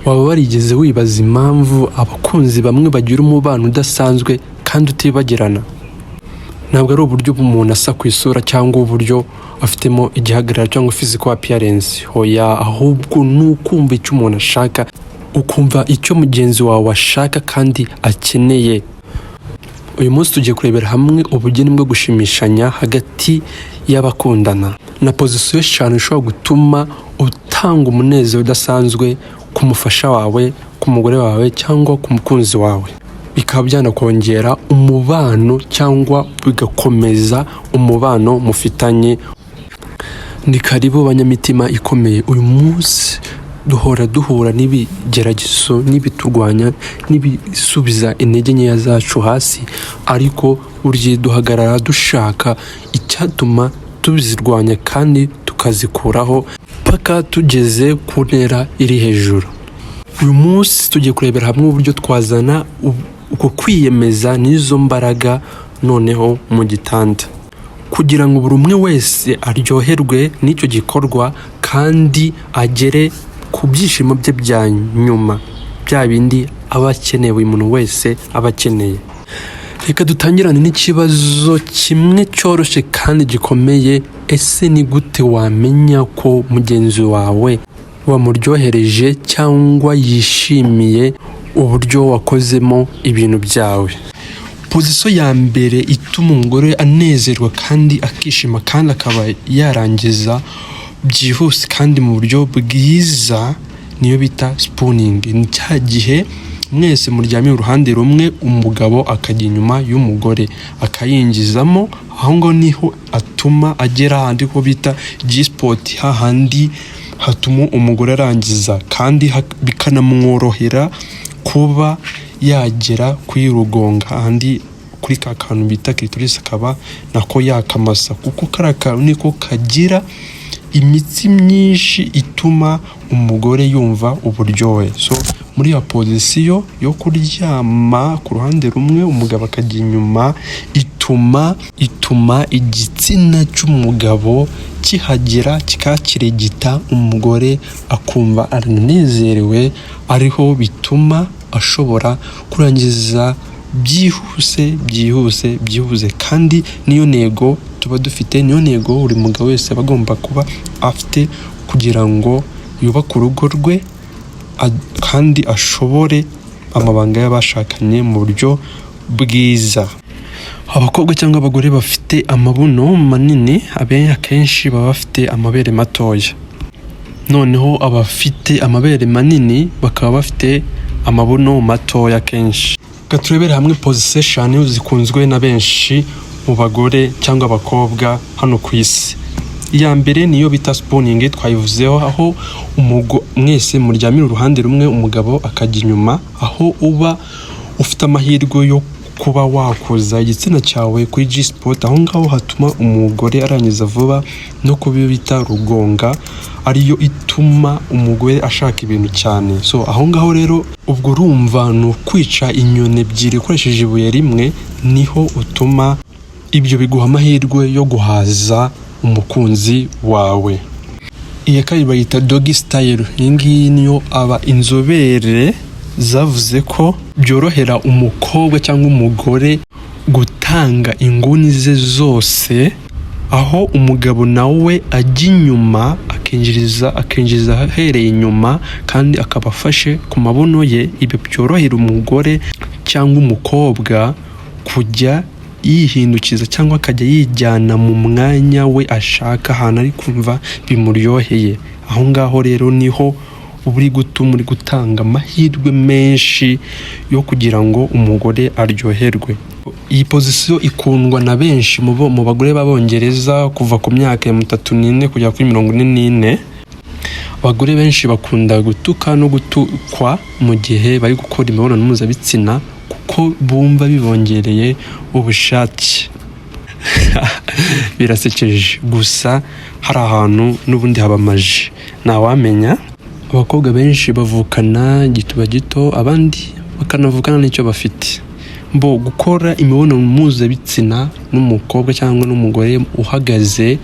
Waba warigeze wibaza impamvu abakunzi bamwe bagira umubano udasanzwe kandi utibagirana? Ntabwo ari uburyo umuntu asa ku isura cyangwa uburyo afitemo igihagararo cyangwa physical appearance. Hoya, ahubwo ni ukumva icyo umuntu ashaka, ukumva icyo mugenzi wawe ashaka kandi akeneye. Uyu munsi tugiye kurebera hamwe ubugeni bwo gushimishanya hagati y'abakundana na pozisiyo 5 ishobora gutuma utanga umunezero udasanzwe ku mufasha wawe, ku mugore wawe cyangwa ku mukunzi wawe, bikaba byanakongera umubano cyangwa bigakomeza umubano mufitanye. Ni karibu banyamitima ikomeye. Uyu munsi duhora duhura n'ibigeragezo n'ibiturwanya n'ibisubiza intege nkeya zacu hasi, ariko buri gihe duhagarara dushaka icyatuma tuzirwanya kandi tukazikuraho paka tugeze ku ntera iri hejuru. Uyu munsi tugiye kurebera hamwe uburyo twazana uko kwiyemeza n'izo mbaraga noneho mu gitanda, kugira ngo buri umwe wese aryoherwe n'icyo gikorwa kandi agere ku byishimo bye bya nyuma, bya bindi aba akeneye, buri muntu wese aba akeneye. Reka dutangirane n'ikibazo kimwe cyoroshye kandi gikomeye: ese ni gute wamenya ko mugenzi wawe wamuryohereje cyangwa yishimiye uburyo wakozemo ibintu byawe? Pozisiyo ya mbere ituma umugore anezerwa kandi akishima kandi akaba yarangiza byihuse kandi mu buryo bwiza niyo bita spooning. Ni cya gihe mwese muryamye uruhande rumwe, umugabo akajya inyuma y'umugore akayinjizamo. Aho ngaho niho atuma agera ahandi ko bita G-spot, hahandi hatuma umugore arangiza kandi bikanamworohera kuba yagera kuri rugonga, ahandi kuri ka kantu bita clitoris, akaba nako yakamasa, kuko kariya kantu niko kagira imitsi myinshi ituma umugore yumva uburyohe. So muri iyo pozisiyo yo kuryama ku ruhande rumwe, umugabo akajya inyuma, ituma igitsina cy'umugabo kihagera kikakiregita, umugore akumva aranezerewe, ariho bituma ashobora kurangiza byihuse, byihuse, byihuse. Kandi niyo ntego tuba dufite, niyo ntego buri mugabo wese aba agomba kuba afite kugira ngo yubake urugo rwe kandi ashobore amabanga y'abashakanye mu buryo bwiza. Abakobwa cyangwa abagore bafite amabuno manini akenshi baba bafite amabere matoya, noneho abafite amabere manini bakaba bafite amabuno matoya kenshi. Reka turebere hamwe pozisiyo 5 zikunzwe na benshi mu bagore cyangwa abakobwa hano ku isi. Iya mbere niyo bita spooning, twayivuzeho, aho mwese muryamira uruhande rumwe, umugabo akajya inyuma, aho uba ufite amahirwe yo kuba wakoza igitsina cyawe kuri G-spot. Aho ngaho hatuma umugore arangiza vuba no kuba bita rugonga, ariyo ituma umugore ashaka ibintu cyane. So aho ngaho rero ubwo urumva ni ukwica inyoni ebyiri ukoresheje ibuye rimwe. Niho utuma ibyo biguha amahirwe yo guhaza umukunzi wawe. Iya kabiri bayita doggy style. Iyi ngiyi niyo aba inzobere zavuze ko byorohera umukobwa cyangwa umugore gutanga inguni ze zose, aho umugabo nawe ajya inyuma akinjiriza ahereye inyuma kandi akaba afashe ku mabuno ye. Ibyo byorohera umugore cyangwa umukobwa kujya yihindukiza cyangwa akajya yijyana mu mwanya we ashaka, ahantu ari kumva bimuryoheye. Aho ngaho rero niho uba uri gutuma uri gutanga amahirwe menshi yo kugira ngo umugore aryoherwe. Iyi pozisiyo ikundwa na benshi mu bagore b'Abongereza kuva ku myaka ya 34 kugera kuri 44. Abagore benshi bakunda gutuka no gutukwa mu gihe bari gukora imibonano mpuzabitsina, kuko bumva bibongereye ubushake. Birasekeje gusa, hari ahantu n'ubundi haba amaji, ntawamenya. Abakobwa benshi bavukana igituba gito, abandi bakanavukana n'icyo bafite. Mbo gukora imibonano mpuzabitsina n'umukobwa cyangwa n'umugore uhagaze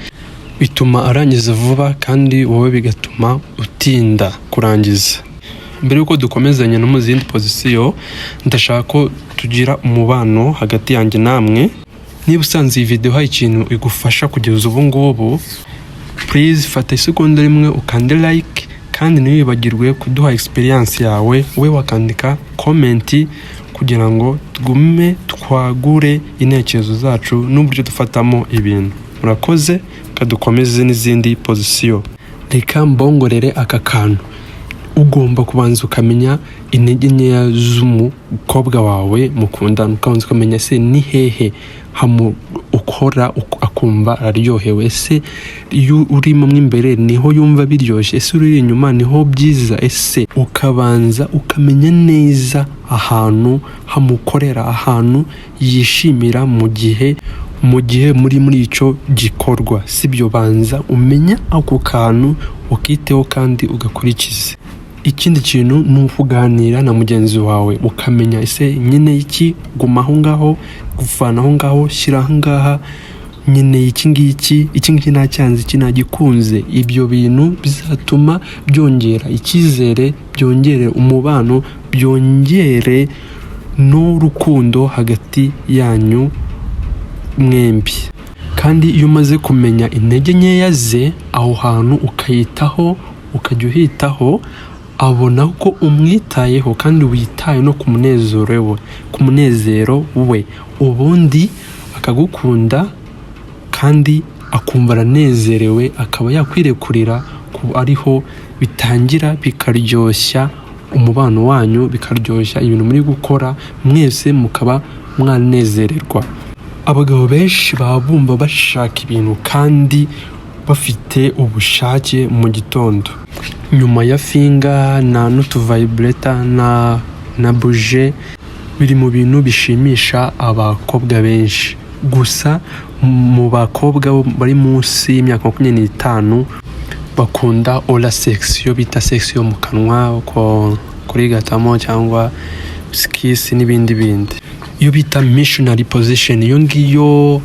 bituma arangiza vuba kandi wowe bigatuma utinda kurangiza. Mbere y'uko dukomezanya no mu zindi pozisiyo, ndashaka ko tugira umubano hagati yanjye namwe. Niba usanze iyi video hari ikintu igufasha kugeza ubu ngubu, please fata isegonda rimwe ukande like, kandi ntiwibagirwe kuduha experience yawe, ube wakandika comment kugira ngo tugume twagure intekerezo zacu n'uburyo dufatamo ibintu. Murakoze, kadukomeze n'izindi pozisiyo. Reka mbongorere aka kantu: ugomba kubanza ukamenya intege nkeya z'umukobwa wawe mukundana, ukabanza ukamenya se ni hehe hamu ukora akumva araryohewe. Ese iyo urimo mo imbere niho yumva biryoshye? Ese uri inyuma niho byiza? Ese ukabanza ukamenya neza ahantu hamukorera, ahantu yishimira mu gihe muri icyo gikorwa, sibyo? Banza umenya ako kantu, ukiteho kandi ugakurikize. Ikindi kintu ni ukuganira na mugenzi wawe, ukamenya ese nyine iki, guma aho ngaho, guvana aho ngaho, shyira aho ngaha, nkeneye iki ngiki, iki ngiki nacyanze, iki nagikunze. Ibyo bintu bizatuma byongera icyizere, byongere umubano, byongere n'urukundo hagati yanyu mwembi. Kandi iyo umaze kumenya intege nkeya ze, aho hantu ukayitaho, ukajya uhitaho, abona ko umwitayeho kandi witaye no ku munezero we, ubundi akagukunda kandi akumva aranezerewe, akaba yakwirekurira ku ariho bitangira, bikaryoshya umubano wanyu, bikaryoshya ibintu muri gukora, mwese mukaba mwanezererwa. Abagabo benshi baba bumva bashaka ibintu kandi bafite ubushake mu gitondo nyuma ya finger na n'utu vibrator na bougie, biri mu bintu bishimisha abakobwa benshi. Gusa mu bakobwa bari munsi y'imyaka 25 bakunda oral sex, iyo bita sex yo mu kanwa, kurigatamo cyangwa kiss n'ibindi bindi. Iyo bita missionary position, iyo ngiyo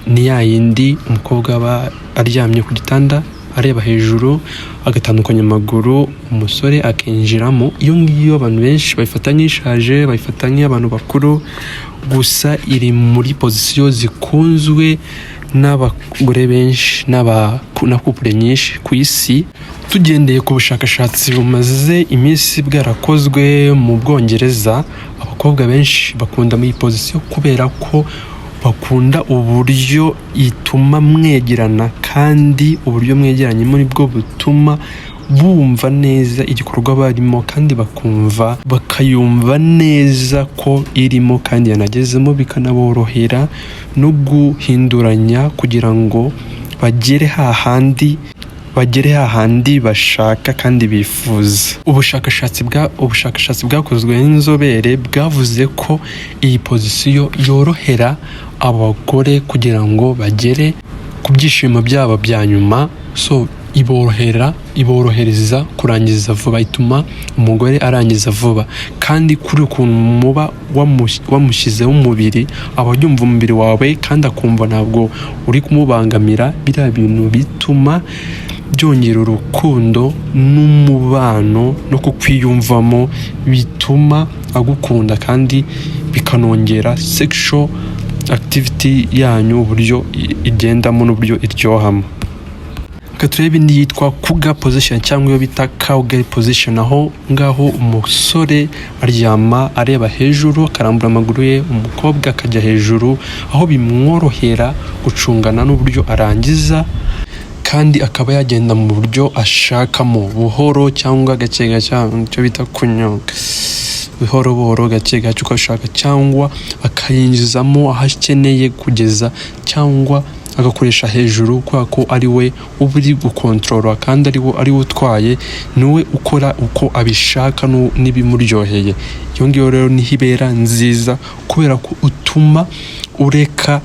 ni ya yindi umukobwa aba aryamye ku gitanda areba hejuru, agatandukanya amaguru, umusore akinjiramo. Iyo ngiyo abantu benshi bayifata nk'ishaje, bayifata nk'iy'abantu bakuru. Gusa iri muri pozisiyo zikunzwe n'abagore benshi na couple nyinshi ku isi. Tugendeye ku bushakashatsi bumaze iminsi bwarakozwe mu Bwongereza, abakobwa benshi bakunda iyi pozisiyo kubera ko bakunda uburyo ituma mwegerana, kandi uburyo mwegeranyemo nibwo butuma bumva neza igikorwa barimo, kandi bakumva bakayumva neza ko irimo kandi yanagezemo, bikanaborohera no guhinduranya kugira ngo bagere hahandi bashaka kandi bifuza. Ubushakashatsi bwakozwe n'inzobere bwavuze ko iyi pozisiyo yorohera abagore kugira ngo bagere ku byishimo byabo bya nyuma. So iborohereza kurangiza vuba, ituma umugore arangiza vuba. Kandi kuri ukuntu muba wamushyizeho umubiri, aba yumva umubiri wawe kandi akumva ntabwo uri kumubangamira. Biriya bintu bituma byongera urukundo n'umubano no kukwiyumvamo, bituma agukunda kandi bikanongera sexual activity yanyu, uburyo igendamo n'uburyo iryohamo. Reka turebe indi yitwa cougar position cyangwa iyo bita cowgirl position. Aho ngaho umusore aryama areba hejuru, akarambura amaguru ye, umukobwa akajya hejuru, aho bimworohera gucungana n'uburyo arangiza, kandi akaba yagenda mu buryo ashakamo, buhoro cyangwa gake gake, icyo bita kunyonga buhoro buhoro, gake gake, uko ashaka, cyangwa akayinjizamo aho akeneye kugeza, cyangwa agakoresha hejuru, kubera ko ari we uba uri gukontorora kandi ari we utwaye, niwe ukora uko abishaka n'ibimuryoheye. Iyo ngiyo rero niho ibera nziza, kubera ko utuma ureka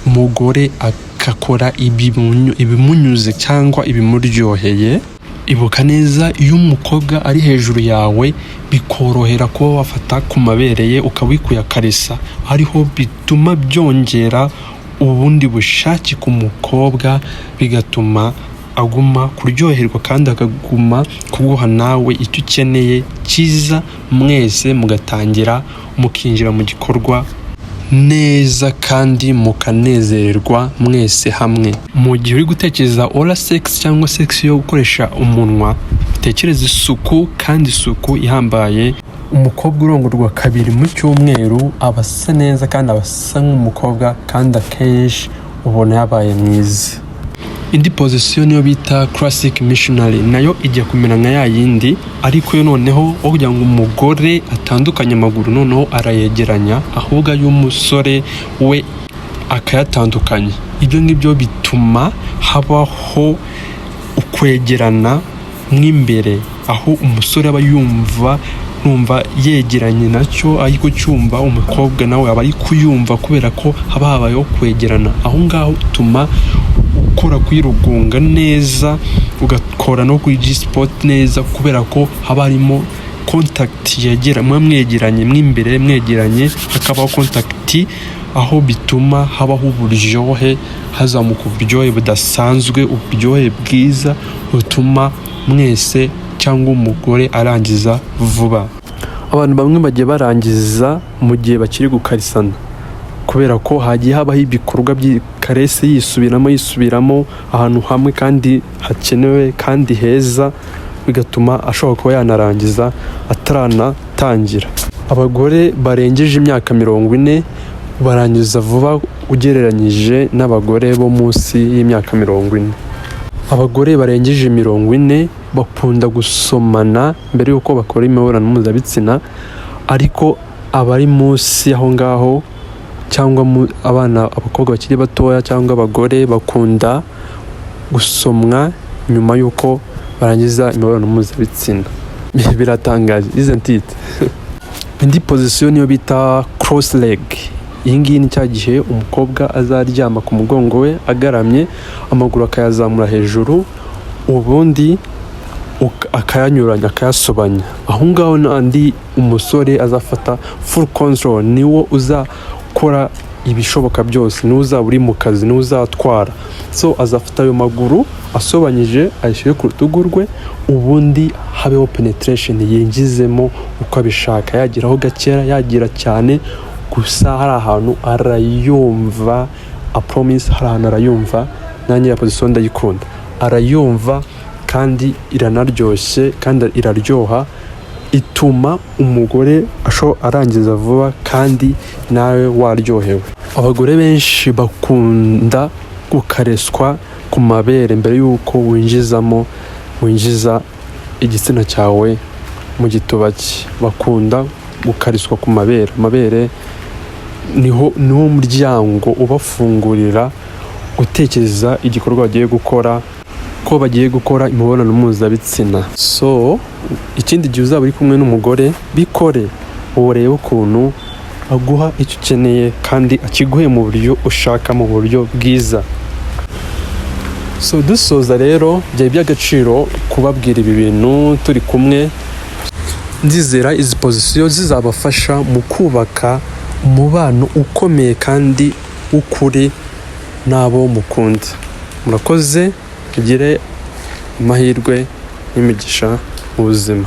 umugore agakora ibimunyuze cyangwa ibimuryoheye. Ibuka neza, iyo umukobwa ari hejuru yawe, bikorohera kuba wafata ku mabere ye, ukaba wikuyakarisa, ariho bituma byongera ubundi bushake ku mukobwa, bigatuma aguma kuryoherwa kandi akaguma kuguha nawe icyo ukeneye cyiza, mwese mugatangira mukinjira mu gikorwa neza kandi mukanezererwa mwese hamwe. Mu gihe uri gutekereza oral sex cyangwa sex yo gukoresha umunwa, utekereza isuku kandi isuku ihambaye. Umukobwa urongorwa kabiri mu cyumweru aba asa neza kandi aba asa nk'umukobwa, kandi akenshi ubona yabaye mwiza. Indi position niyo bita classic missionary, nayo ijya kumera nka ya yindi, ariko yo noneho aho kugira ngo umugore atandukanye amaguru, noneho arayegeranya, ahubwo ay'umusore we akayatandukanya. Ibyo ngibyo bituma habaho ukwegerana mw'imbere, aho umusore aba yumva numva yegeranye nacyo ari kucyumva, umukobwa nawe aba ari kuyumva kubera ko haba habayeho kwegerana. Aho ngaho utuma ukora kwirugunga neza, ugakora no kuri G-spot neza, kubera ko haba harimo contact yegera, muba mwegeranye mw'imbere, mwegeranye, hakabaho contact, aho bituma habaho uburyohe, hazamuka uburyohe budasanzwe, uburyohe bwiza butuma mwese cyangwa umugore arangiza vuba. Abantu bamwe bagiye barangiza mu gihe bakiri gukarisana, kubera ko hagiye habaho ibikorwa by'icaresse yisubiramo yisubiramo ahantu hamwe kandi hakenewe kandi heza, bigatuma ashobora kuba yanarangiza ataranatangira. Abagore barengeje imyaka 40 barangiza vuba ugereranyije n'abagore bo munsi y'imyaka 40. Abagore barengeje 40 bakunda gusomana mbere y'uko bakora imibonano mpuzabitsina, ariko abari munsi aho ngaho cyangwa abana, abakobwa bakiri batoya cyangwa abagore, bakunda gusomwa nyuma y'uko barangiza imibonano mpuzabitsina. Biratangaje, isn't it? Indi position niyo bita cross leg. Iyi ngiyi ni cya gihe umukobwa azaryama ku mugongo we agaramye, amaguru akayazamura hejuru, ubundi akayanyuranya, akayasobanya. Aho ngaho n'andi umusore azafata full control, niwo uzakora ibishoboka byose, niwe uzaba uri mu kazi, niwe uzatwara. So azafata ayo maguru asobanyije ayishyire ku rutugu rwe, ubundi habeho penetration, yinjizemo uko abishaka, yageraho gakeya, yagira cyane, gusa hari ahantu arayumva. I promise, hari ahantu arayumva. Nanjye ya position ndayikunda, arayumva kandi iranaryoshye kandi iraryoha, ituma umugore arangiza vuba kandi nawe waryohewe. Abagore benshi bakunda gukareswa ku mabere mbere y'uko winjiza igitsina cyawe mu gituba cye. Bakunda gukariswa ku mabere. Amabere niwo muryango ubafungurira gutekereza igikorwa bagiye gukora, ko bagiye gukora imibonano mpuzabitsina. So ikindi gihe uzaba uri kumwe n'umugore, bikore urebe ukuntu aguha icyo ukeneye kandi akiguhe mu buryo ushaka, mu buryo bwiza. So dusoza rero, byari iby'agaciro kubabwira ibi bintu turi kumwe. Ndizera izi position zizabafasha mu kubaka umubano ukomeye kandi w'ukuri n'abo mukunda. Murakoze, mugire amahirwe n'imigisha mu buzima.